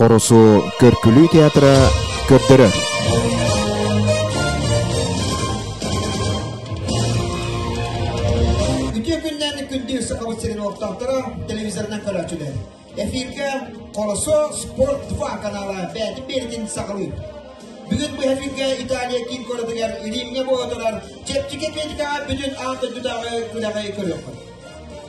Хорусу Көркүлүү театра көрдөрөр. Үтүө күннээн күндү Сахабыт сирин олохтоохторо, телевизорынан көрөөччүлэр. Эфиргэ Хоросо Спорт 2 канала бэйэтин биэритин саҕалыыр. Бүгүн бу эфиргэ Италия киин куоратыгар Римҥэ буола турар чэпчэки атлетикаҕа бүтүн аан дойдутааҕы күрэҕи көрүөххүт.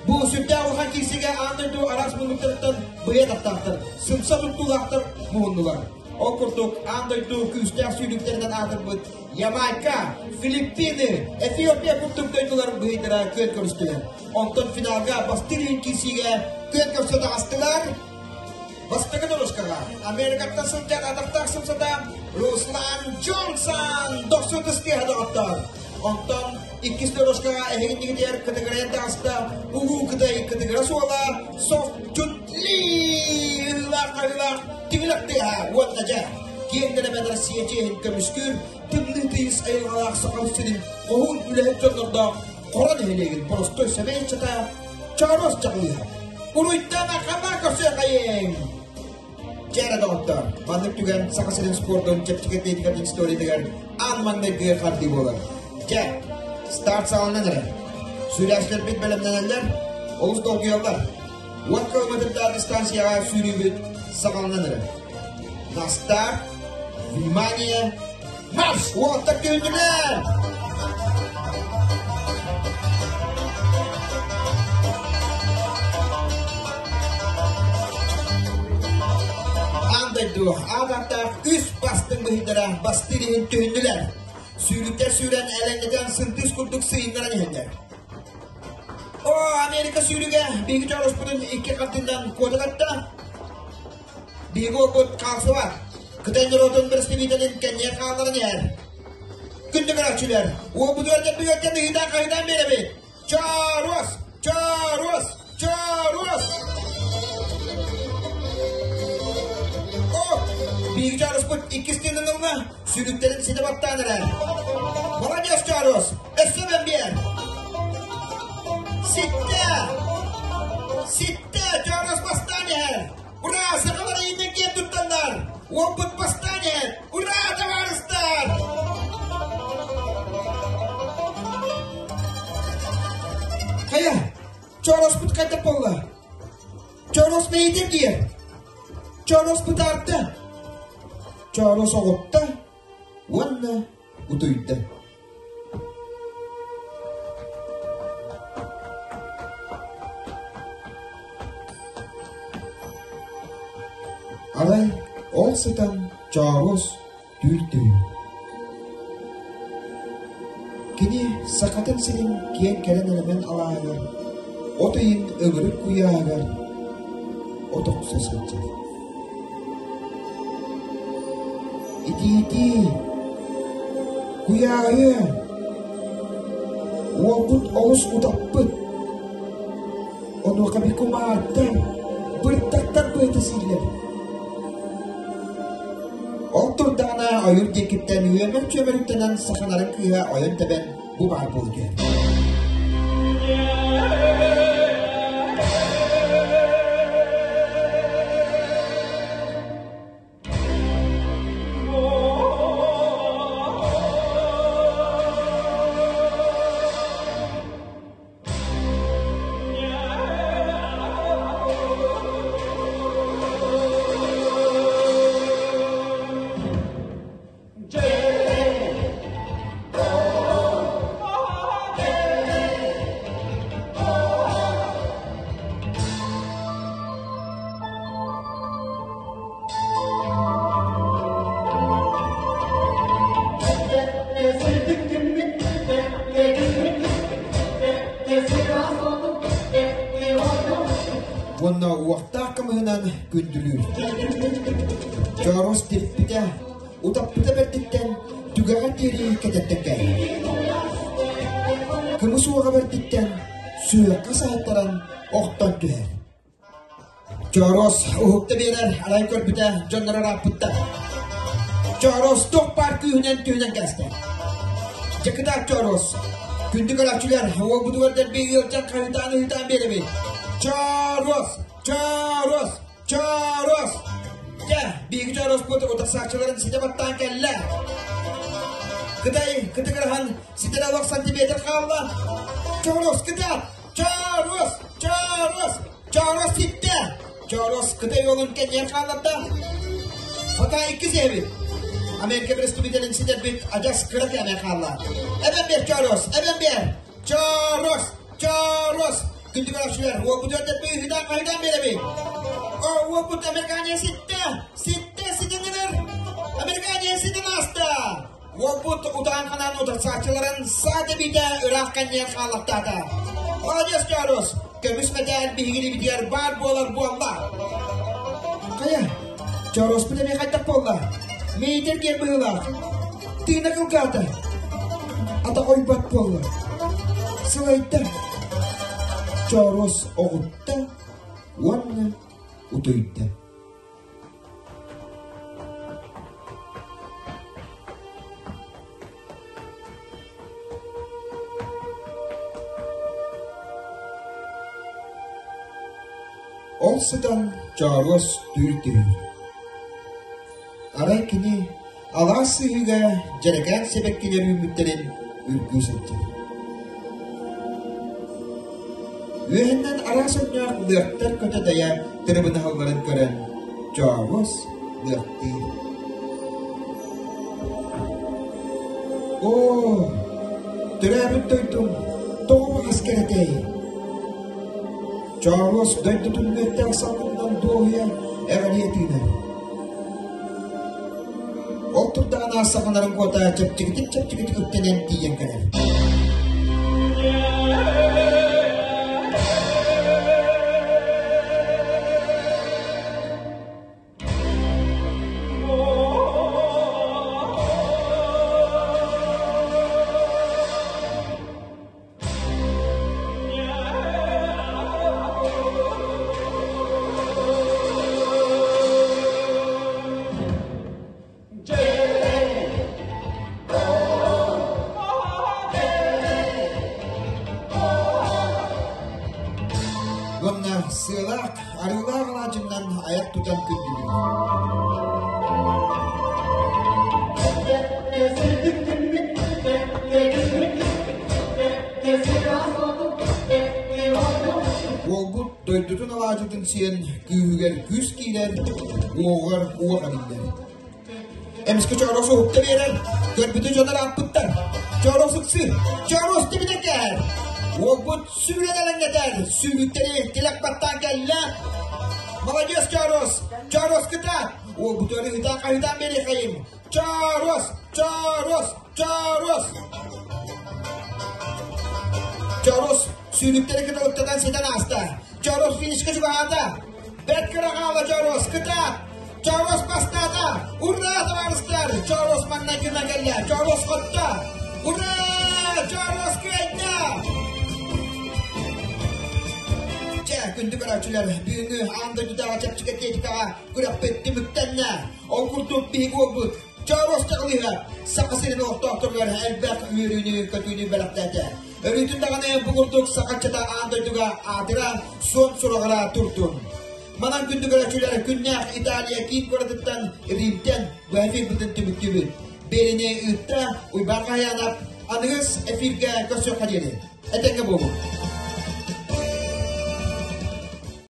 Бу сүрдээх улахан киирсиигэ аан дойду араас муннуктарыттан быйа тахтаахтар, сымса туттуулаахтар муһуннулар. Ол курдук аан дойду күүстээх сүүрүктэринэн аатырбыт Ямайка, Филиппины, Эфиопия курдук дойдулар быһыйдара күөн көрүстүлэр. Онтон финалга бастыыр иһин киирсиигэ күөн көрсө таҕыстылар. Бастакы дорожкаҕа Америкаттан сылдьар атахтаах сымсата Руслан Джонсон дохсун тыстыаһа доҕоттоор. Онтон иккис дорожкаҕа эһигиннигитигэр кытыгырайан таҕыста Улуу Кытай кытыгыра суола Соф Чун Ли ыһыылаах-хаһыылаах тиҥилэх тыаһа уонна дьэ киэҥ нэлэмэн Россия чиэһин көмүскүүр тымныы тыйыс айылҕалаах сахам сирин хоһуун үлэһит дьоннордоох Хоро нэһилиэгин боростуой сэмэй ыччата Чоорос чаҕылыыһа. Уруйдан ахана көрсүөххэйиҥ! Чээрэ доҕоттор, маннык түгэн Саха сирин спордун чэпчэки атлетикатын историятыгар аан маҥнайгы хардыы буолар. Дьэ, старт саҕаланан эрэр. Сүүрээччилэрбит бэлэмнэнэллэр, олус долгуйаллар. 10 километрдаах дистанцияҕа сүүрүүбүт саҕаланан эрэр. На старт, внимание, марш! Уолаттар түһүннүлэр! Аан дойду аат-ааттаах үс бастыҥ быһыйдара бастыыр иһин түһүннүлэр. Сүүрүктэр сүүрэн элэҥнэтэн сындыыс курдук сыйыннаран иһэллэр. О, Америка сүүрүгэ биһиги чоҕуспутун икки хартыынан куоталатта. Биһиги уопут хаалсыбат. Кытай норуотун бэрэстэбиитэлин кэнниэ хаалларан иһэр. Күндү көрөөччүлэр, уопутугар кэлбигэртэн ыйытаан-хаһыытаан биэрэбит. Чооруос! Чооруос! Чооруос! О, биһиги чооруспут иккис тыынын ылла, сүлүктэрин ситэ баттаан эрэр. Молодец, Чооруос! Өссө бэн биэр! Ситтэ! Ситтэ! Чооруос бастаан иһэр! Ура! Сахалар ииннэн киэн тутталлар! Уоппут бастаан иһэр! Ура, табаарыстар! Хайа, чоороспут хайдах буолла? Чоорос бэйэтэ диэ. Чоорос бытаарда. Чоорос оҕутта уонна утуйда. Арай ол сытан Чоорус түүл түһүү. Кини Сахатын сирин киэҥ кэрэ нэлэмэн алааһыгар, от ыйын өҥүрүк куйааһыгар от охсо сылдьар. Итиитии, куйааһыа, уолбут олус утаппыт. Онуоха бикумааттар, быртактар быата сииллэр. Ол турдаҕына ойуур диэкиттэн үөмэр-чүөмэр үктэнэн сахаларын кыыһа ойон тэбэн бу баар буола түһэр. Уонна уохтаах кымыһынан күндүлүүр. Чоорос тирпитэ, утаппыта бэрдиттэн түгэҕэр диэри кэтэттэн кэллэ. Кымыс уоҕа бэрдиттэн сүһүөххэ саһыттаран охтон түһэр. Чоорос уһукта биэрэр, арай көрбүтэ дьонноро ырааппыттар. Чоорос туох баар күүһүнэн түһүнэн кээстэ. Дьакытаат Чоорос, күндү көрөөччүлэр, уолбутугар дэлби ыалдьан хаһыытаан-ыһыытаан биэрэбит. Чоорос! Чоорос! Чоорос! Дьэ, Биһиги Чоороспут утарсааччыларын ситэ баттаан кэллэ. Кытай кытыгыраһан ситэрэ олох сантиметр хаалла. Чоорос кытаат! Чоорос! Чоорос! Чоорос ситтэ! Чоорос Кытай уолун кэнниэр хаалларда. Пока иккис эбит. Америка представителин ситэрбит адьас кыра кээмэй хаалла. Эбэн бер Чоорос! Эбэн бер! Чоорос! Чоорос! Күндү көрөөччүлэр, уолбут өрдөппү үһүтэн хаһытан биэрэбит. О, уолбут Американия ситтэ! Ситтэ, ситиннилэр! Американия ситин ааста! Уолбут утаан ханаан утарсааччыларын саа тэбиитэ ыраах кэнниэр хааллахтаата. Молодец, Чоорос! Көмүс мэтээл биһигини баар буолар буолла. Хайа, Чоороспут эмиэ хайдах буолла? Миитэр киэр быһыылаах. Тыына кылгаата. Атах ойбот буолла. Сылайда. Чоорос оҕутта уонна утуйда. Ол сытан Чооруос түүл түһүүр. Арай кини алаас сыһыыга дьэрэкээн сибэккилэр үүммүттэрин үргүү сылдьар. Үөһэннэн араас өҥнөөх лыахтар көтө дайа тырыбынаһалларын көрөн Чооруос лыахтыыр. Оо, төрөөбүт дойдум тоҕо баҕас кэрэтэй? Чооруос дойдутун мүөттээх салгынынан дуоһуйа эҕэрийэ тыынар. Ол турдаҕына сахаларын куота чэпчэкитик-чэпчэкитик үктэнэн тиийэн кэлэр. Уонна сыалаах, арыылаах алаадьыннан айах тутан күндүлүүр. Уолбут дойдутун алаадьытын сиэн күүһүгэр күүс киирэр, уоҕугар уох эбиллэр. Эмискэ Чоорос уһукта биэрэр, көрбүтү дьонор ааппыттар. Чоорос ыксыыр, Чоорос тибитэ кээр. Уолбут сүүрэн элэҥнэтэр, сүүрүктэри тилэх баттаан кэллэ. Молодец, Чоорос! Чоорос кытаат! Уолбут өрүһүтэн хаһыытаан биэриэхэйим. Чоорос! Чоорос! Чоорос! Чоорос сүүрүктэри кыталыктатан ситэн ааста. Чоорос финишка чугаһаата. Бэрт кыра хаала Чоорос, кытаат! Чоорос бастаата! Ура, табаарыстар! Чоорос маҥнайгына кэллэ! Чоорос хотто! Ура! Чоорос кыайда! Чэ, күндү көрөөччүлэр, бүгүҥҥү аан дойдутааҕы чэпчэки атлетикаҕа күрэхпит түмүктэннэ. Ол курдук биһиги уолбут Чоорос Чаҕылыыһа Саха сирин олохтоохторугар элбэх үөрүүнү-көтүүнү бэлэхтээтэ. Өрүүтүн даҕаны бу курдук саха ыччата аан дойдуга аатыра, суон сураҕыра турдун. Манан күндү көрөөччүлэр күннээх Италия киин куоратыттан Римтэн бу эфирбытын түмүктүүбүт. Биэриини ыытта Уйбаан Хаһаянов аныгыс эфиргэ көрсүөххэ диэри. Этэҥҥэ буолуҥ.